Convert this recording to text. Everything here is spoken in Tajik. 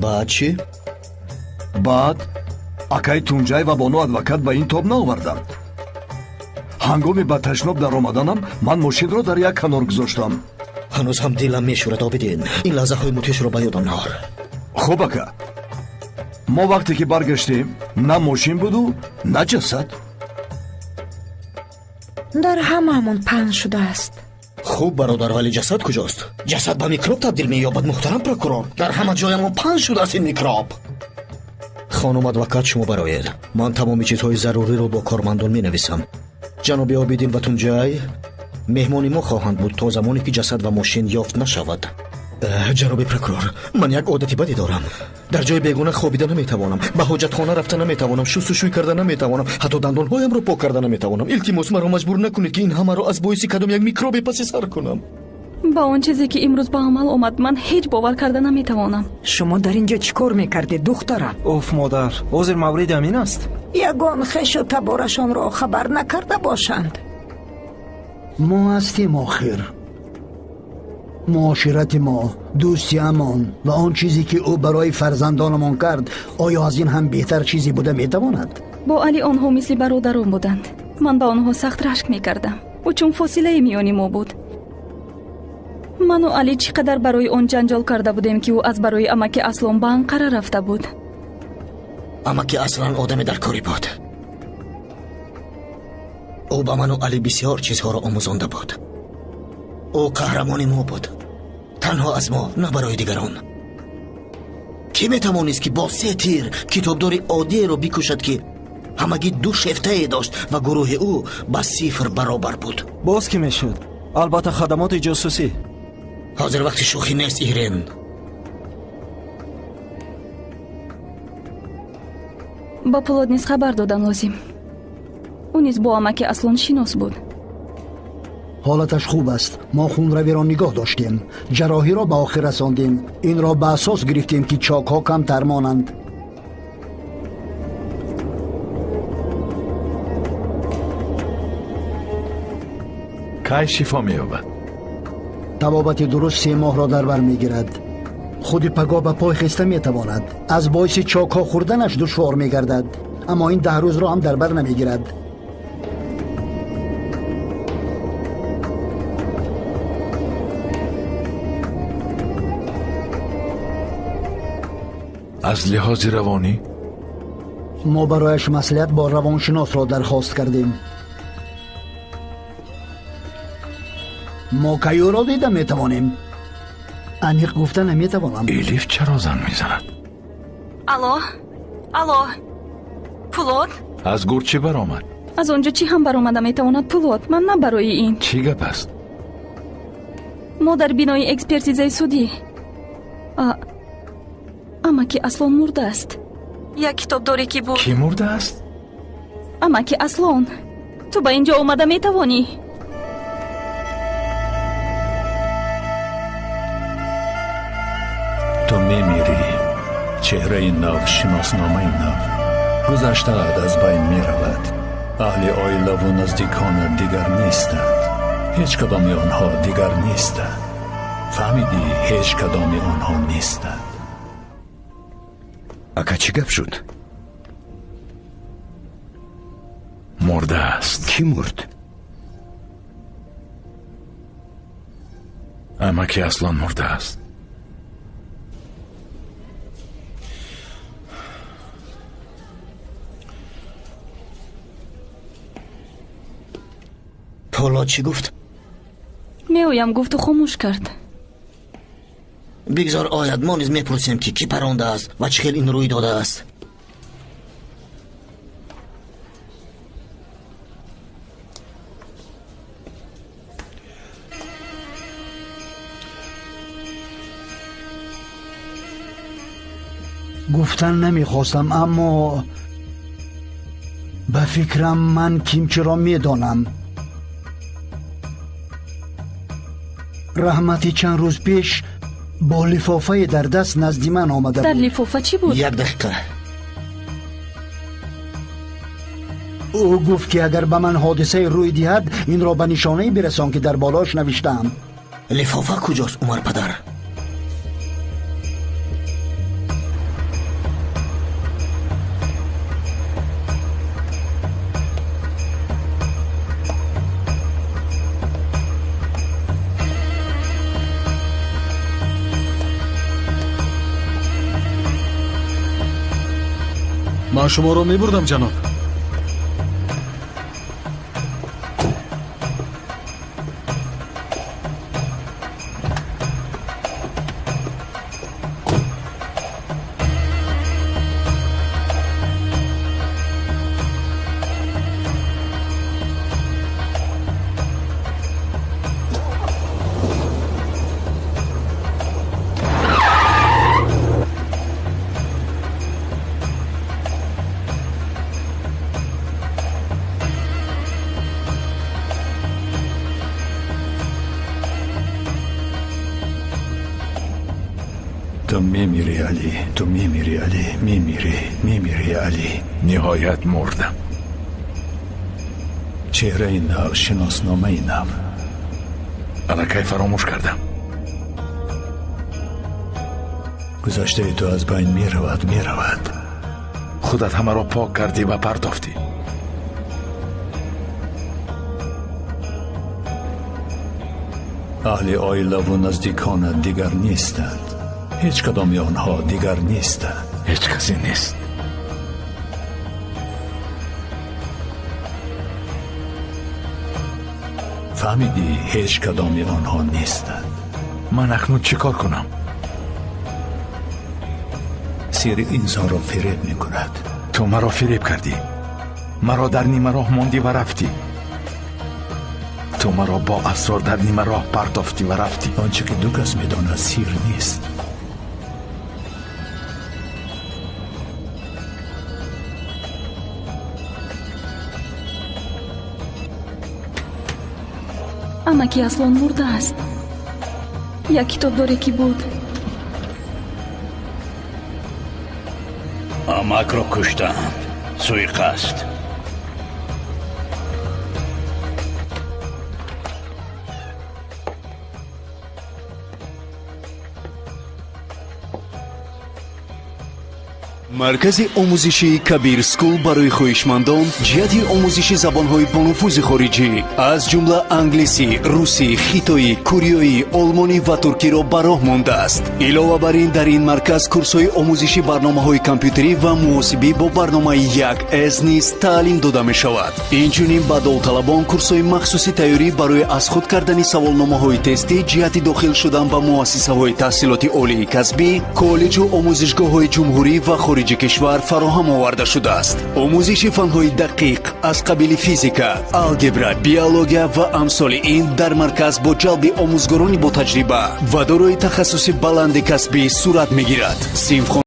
Баъд чӣ? Баъд акаи Тунҷай ва бону адвокат ба ин тоб наоварданд. Ҳангоми ба ташноб даромаданам ман мошинро дар як канор гузоштам. Ҳанӯз ҳам дилам мешӯрад, Обидин. Ин лаҳзаҳои мудҳишро ба ёдам наор. Хуб, ака, мо вақте ки баргаштем, на мошин буду, на ҷасад. Дар ҳамаамон паҳн шудааст. Хуб, бародар, вале ҷасад куҷост? Ҷасад ба микроб табдил меёбад, муҳтарам прокурор. Дар ҳама ҷоямон паҳн шудааст ин микроб. Хонум адвокат, шумо бароед. Ман тамоми чизҳои заруриро бо кормандон менависам. Ҷаноби Обидин ва Тунҷай меҳмони мо хоҳанд буд то замоне ки ҷасад ва мошин ёфт нашавад. Ҷаноби прокурор, ман як одати баде дорам. Дар ҷои бегона хобида наметавонам, ба ҳоҷатхона рафта наметавонам, шустушӯй карда наметавонам, ҳатто дандонҳоямро пок карда наметавонам. Илтимос, маро маҷбур накунед, ки ин ҳамаро аз боиси кадом як микробе паси сар кунам. Ба он чизе ки имрӯз ба амал омад, ман ҳеҷ бовар карда наметавонам. Шумо дар ин ҷо чӣ кор мекардед, духтарам? Оф, модар, ҳозир мавриди ҳамин аст. Ягон хешу таборашонро хабар накарда бошанд. Мо ҳастем охир. Муоширати мо, дӯстиамон ва он чизе ки ӯ барои фарзандонамон кард, оё аз ин ҳам беҳтар чизе буда метавонад? Бо Али онҳо мисли бародарон буданд. Ман ба онҳо сахт рашк мекардам. Ӯ чун фосилае миёни мо буд. Ману Али чӣ қадар барои он ҷанҷол карда будем, ки ӯ аз барои амаки Аслон ба Анқара рафта буд. Амаки Аслан одаме дар корӣ буд. Ӯ ба ману Али бисёр чизҳоро омӯзонда буд. Ӯ қаҳрамони мо буд. Танҳо аз мо, на барои дигарон. Кӣ метавонист, ки бо се тир китобдори оддиеро бикушад, ки ҳамагӣ ду шефтае дошт ва гурӯҳи ӯ ба сифр баробар буд? Боз кӣ мешуд? Албатта хадамоти ҷосусӣ. Ҳозир вақти шӯхӣ нест, Ирен. Ба Пулод низ хабар додан лозим. Ӯ низ бо амаки Аслон шинос буд. Ҳолаташ хуб аст. Мо хунравиро нигоҳ доштем, ҷарроҳиро ба охир расондем. Инро ба асос гирифтем, ки чокҳо камтар монанд. Кай шифо меёбад? Табобати дуруст 3 моҳро дар бар мегирад. Худи пагоҳ ба пой хеста метавонад. Аз боиси чокҳо хӯрданаш душвор мегардад, аммо ин 10 рӯзро ҳам дар бар намегирад. Аз лиҳози равонӣ? Мо барояш маслиҳат бо равоншиносро дархост кардем. Мо кай ӯро дида метавонем? Аниқ гуфта наметавонам. Элиф чаро занг мезанад? Алло, алло, Пулод? Аз гур чӣ баромад? Аз он ҷо чӣ ҳам баромада метавонад, Пулод? Ман на барои ин. Чӣ гап аст? Мо дар бинои экспертизаи судӣ. Амаки Аслон мурдааст. Як китобдоре ки буд. Кӣ мурдааст? Амаки Аслон. Ту ба ин ҷо омада метавонӣ? Ту мемирӣ. Чеҳраи нав, шиносномаи нав. Гузаштаат аз байн меравад. Аҳли оилаву наздиконат дигар нестанд. Ҳеҷ кадоми онҳо дигар нестанд. Фаҳмидӣ, ҳеҷ кадоми онҳо нестанд. Ака, чӣ гап шуд? Мурдааст. Кӣ мурд? Амаки Аслон мурдааст. Пулод чӣ гуфт? Меоям гуфту хомӯш кард. Бигзор ояд, мо низ мепурсем, ки кӣ парондааст ва чӣ хел ин рӯй додааст. Гуфтан намехостам, аммо ба фикрам ман кимчиро медонам. Раҳмати чанд рӯз пеш бо лифофае дар даст назди ман омада буд. Дар лифофа чӣ буд? Як дақиқа. Ӯ гуфт, ки агар ба ман ҳодисае рӯй диҳад, инро ба нишонае бирасон, ки дар болоаш навиштаам. Лифофа куҷост, Умар падар? Ман шуморо мебурдам, ҷаноб. Ту мемирӣ, Алӣ, ту мемирӣ, Алӣ, мемирӣ, мемирӣ, Алӣ. Ниҳоят мурдам. Чеҳраи нав, шиносномаи нав. Аллакай фаромӯш кардам. Гузаштаи ту аз байн меравад, меравад. Худат ҳамаро пок кардӣ ва партофтӣ. Аҳли оилаву наздиконат дигар нестанд. Ҳеҷ кадоми онҳо дигар нестанд. Ҳеҷ касе нест. Фаҳмидӣ, ҳеҷ кадоми онҳо нестанд. Ман акнун чӣ кор кунам? Сири инсонро фиреб мекунад. Ту маро фиреб кардӣ. Маро дар нимароҳ мондӣ ва рафтӣ. Ту маро бо асрор дар нимароҳ партофтӣ ва рафтӣ. Он чӣ ки ду кас медонад, сир нест. Амаки Аслон мурдааст. Як китобдоре ки буд. Амакро куштаанд. Суиқасд. Маркази омӯзишии Кабир Скул барои хоҳишмандон ҷиҳати омӯзиши забонҳои бонуфузи хориҷӣ, аз ҷумла англисӣ, русӣ, хитоӣ, кореоӣ, олмонӣ ва туркиро ба роҳ мондааст. Илова бар ин, дар ин марказ курсҳои омӯзиши барномаҳои компютерӣ ва муҳосибӣ бо барномаи 1С низ таълим дода мешавад. Инчунин ба довталабон курсҳои махсуси тайёрӣ барои аз худ кардани саволномаҳои тестӣ ҷиҳати дохил шудан ба муассисаҳои таҳсилоти олии касбӣ, коллеҷу омӯзишгоҳҳои ҷумҳурӣ ва хориҷи кишвар фароҳам оварда шудааст. Омӯзиши фанҳои дақиқ аз қабили физика, алгебра, биология ва амсоли ин дар марказ бо ҷалби омӯзгорони ботаҷриба ва дорои тахассуси баланди касбӣ сурат мегирад.